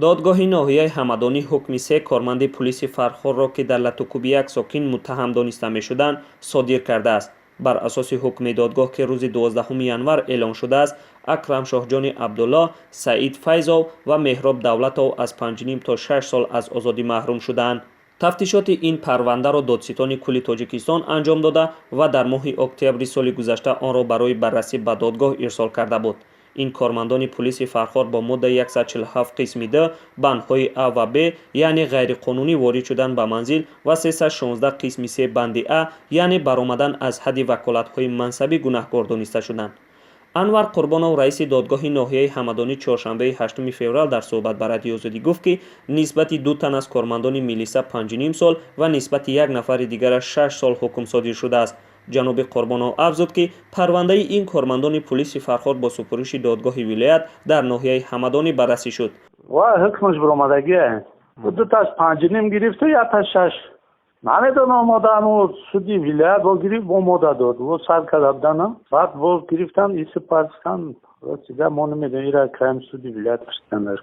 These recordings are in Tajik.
Додгоҳи ноҳияи Ҳамадонӣ ҳукми се корманди пулиси Фархорро, ки дар латукӯби як сокин муттаҳам дониста мешуданд, содир кардааст. Бар асоси ҳукми додгоҳ, ки рӯзи 12 январ эълон шудааст, Акрамшоҳҷони Абдуллоҳ, Саид Файзов ва Меҳроб Давлатов аз 5,5 то 6 сол аз озодӣ маҳрум шудаанд. Тафтишоти ин парвандаро Додситони кулли Тоҷикистон анҷом дода ва дар моҳи октябри соли гузашта онро барои баррасӣ ба додгоҳ ирсол карда буд. Ин кормандони пулиси Фархор бо моддаи 147 қисми 2 бандҳои а ва б, яъне ғайриқонунӣ ворид шудан ба манзил, ва 316 қисми 3 банди а, яъне баромадан аз ҳадди ваколатҳои мансабӣ гунаҳкор дониста шуданд. Анвар Қурбонов, раиси додгоҳи ноҳияи Ҳамадонӣ, чоршанбеи 8 феврал дар суҳбат ба Радиои Озодӣ гуфт, ки нисбати ду тан аз кормандони милиса 5,5 сол ва нисбати як нафари дигараш 6 сол ҳукм содир шудааст. Ҷаноби Қурбонов афзуд, ки парвандаи ин кормандони пулиси Фархор бо супориши додгоҳи вилоят дар ноҳияи Ҳамадонӣ баррасӣ шуд. Ва ҳукмаш баромадагия, дуташ 5,5 гирифту якташ 6. Намедонам, омодану суди вилоят бо гирифт, бо мода дод, во сар карда буданам, баъд бо гирифтан иси парстан. Ростига, мо намедонем, ира каем суди вилоят пурсидан.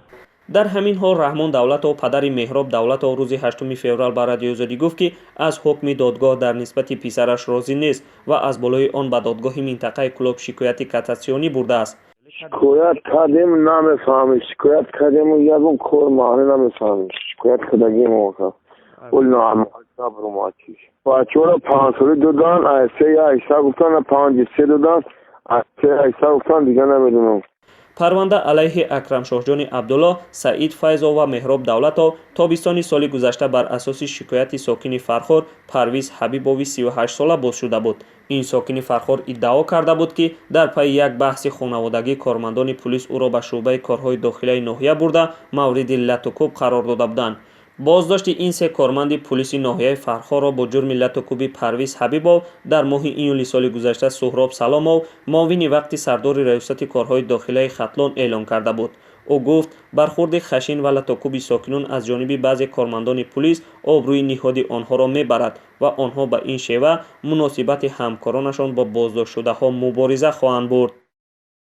Дар ҳамин ҳол, Раҳмон Давлатов, падари Меҳроб Давлатов, рӯзи 8 феврал ба Радиои Озодӣ гуфт, ки аз ҳукми додгоҳ дар нисбати писараш розӣ нест ва аз болои он ба додгоҳи минтақаи Кӯлоб шикояти кассатсионӣ бурдааст. Шикоят кардем, намефаҳмем. Шикоят кардему, ягон кор маънӣ намефаҳмем. Шикоят кардагим бачаҳоро 5 сола додан, се айса гуфтан, панҷи се додан, се айса гуфтан, дига намедонам. Парванда алайҳи Акрамшоҳҷони Абдуллоҳ, Саид Файзов ва Меҳроб Давлатов тобистони соли гузашта бар асоси шикояти сокини Фархор Парвиз Ҳабибови 38-сола боз шуда буд. Ин сокини Фархор иддао карда буд, ки дар пайи як баҳси хонаводагӣ кормандони пулис ӯро ба шӯъбаи корҳои дохилаи ноҳия бурда, мавриди латукӯб қарор дода буданд. Боздошти ин се корманди пулиси ноҳияи Фархорро бо ҷурми латукӯби Парвиз Ҳабибов дар моҳи июли соли гузашта Суҳроб Саломов, муовини вақти сардори раёсати корҳои дохилаи Хатлон, эълон карда буд. Ӯ гуфт, бархурди хашин ва латукӯби сокинон аз ҷониби баъзе кормандони пулис обрӯи ниҳоди онҳоро мебарад ва онҳо ба ин шева муносибати ҳамкоронашон бо боздоштшудаҳо мубориза хоҳанд бурд.